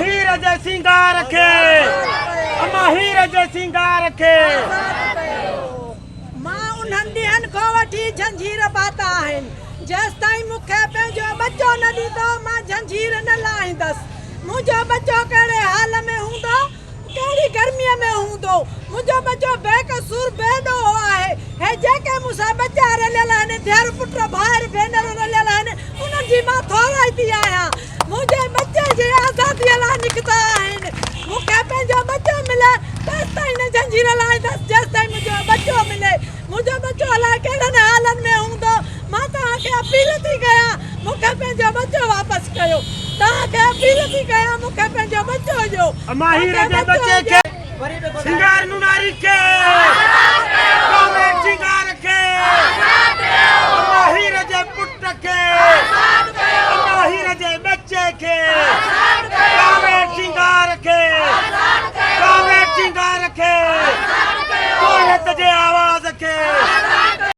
هير جي سينگار کي اما هير جي سينگار کي. مان انهن ڏينهن کان وٺي جهنجهير پاتا آهن، جيستائين مون کي پنهنجو ٻچو نه ڏيندو، مان جهنجهير نه لاهيندس. منهنجو ٻچو ڪهڙي حال ۾ هوندو؟ ڪهڙي گرميء ۾ هوندو؟ منهنجو ٻچو بي قصور بي ڏوهه آهي. هي جيڪي مون سان ٻچا رليل آهن، ڌيئر پٽ، ڀائر ڀينرون رليل آهن، انهن جي مان ٿورائتي آهيان. منهنجي ٻچي جي آزاديء لاء نڪتا آهن. مون کي پنهنجو ٻچو ملي، تيستائين نه جهنجهير لاهيندس، جيستائين منهنجو ٻچو ملي. منهنجو ٻچو الائي ڪهڙن حالن ۾ هوندو. مان توهان کي اپيل ٿي ڪيان، مون کي پنهنجو ٻچو واپس ڪيو. توهان کي اپيل ٿي ڪيان، مون کي پنهنجو ٻچو ڏيو. امان مون هير کي جي ٻچو ٻچي ڏيو. کي سينگار نوناري کي ڪامريڊ سينگار کي امان هير جي پٽ کي.